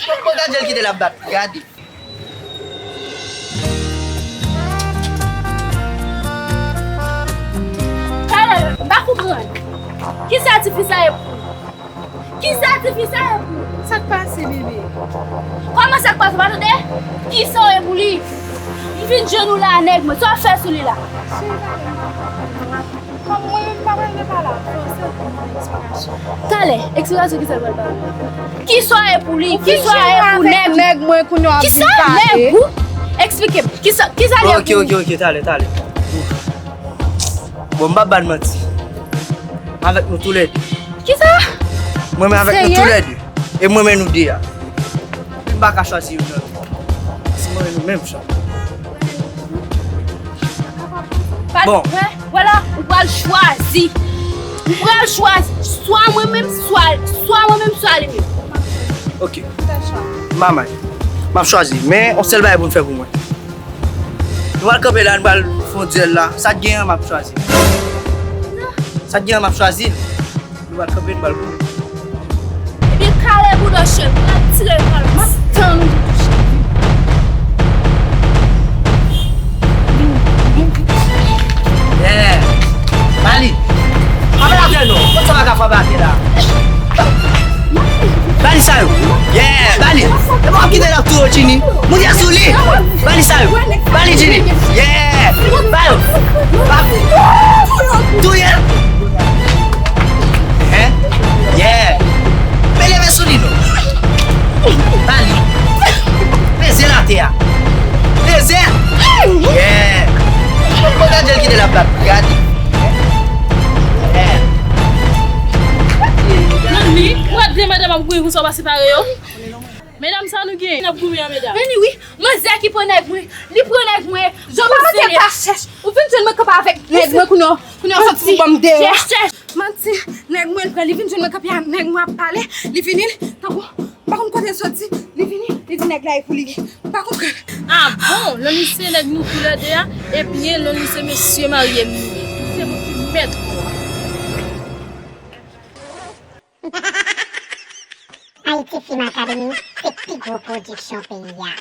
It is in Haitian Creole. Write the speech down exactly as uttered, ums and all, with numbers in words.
Bon, gade jan l kite l ap bat. Gade. Talè, m pa konprann. Kisa tifi sa ye pou li? Kisa tifi sa ye pou li? Sa k pase, bebe? Kòman sa k pase? Ou pa tande? Kisa w ye pou li? M vin jwenn ou la, nèg mwen. Sa w ap fè sou li la? Cheri, talè, m pa konprann. Kòm mwen menm m pa pral pale avè w, se pou mwen eksplikasyon. Talè, eksplikasyon ki sa l pral ba w? Kisa w ye pou li? Kisa w ye pou nèg? Nèg mwen kounye a ap vin pale. Kisa nèg ou? Eksplike m. Kisa, kisa l ye pou ou? Ok, ok, ok, talè, talè. Bon, m p ap ba n manti. M avèk nou toulède. Kisa? Mwen menm avèk nou toulède. E mwen menm nou de a. M pa ka chwazi youn nan nou. Paske mwen menm nou menm chan. Bon. Vwala, ou pral chwazi. Ou pral chwazi. Swa mwen menm, swa, swa mwen menm, swa li menm. Ok. Manman, m ap chwazi. Men, yon sèl bagay pou n fè pou mwen. Nou pral kanpe la, nou pral fè yon dyèl la. Sa k genyen an, m ap chwazi. Sa k genyen an, m ap chwazi. Nou pral kanpe, nou pral kouri. Ebyen, kale bouda w, cheri, m ap tire kòl, m ap tann ou pou touche. Yeah! Bali! Frape l atè non! Kot sa w pa ka frape atè la? Bali sa yo! Yeah! Bali! E pa w ap kite l ap touye w, Jini! Moun yo sou li! Bali sa yo! Bali, Jini! Yeah! Ba yo! Ba! Touye l! Hein? Yeah! Men leve sou li non! Bali! Peze l atè a! Peze! Yeah! Bon, gade jan l kite l ap bat. Gade. Yeah! Manmi, ou pa t vle madanm ap kouri konsa w pa separe yo? Medam sa nou gen, n ap goumen an, medam. Vini wi, manzè ki pran nèg mwen, li pran nèg mwen. Jan ou pa manke pa chèch, ou vin jwenn mwen kanpe avèk nèg mwen kounye a, kounye a soti ban m deyò. Chèch, chèch. Manti, nèg mwen pran, li vin jwenn mwen kanpe a, nèg mwen ap pale, li vini, tankou, m pa konn kote l soti, li vini, li di nèg la e pou li. M pa konprann. Ah bon, lè li se nèg nou toulède a, ebyen, lè li se mesye marye m nou ye. Se mwen ki mèt kò a. Haiti Film Academy se pi gwo pwodiksyon peyi a.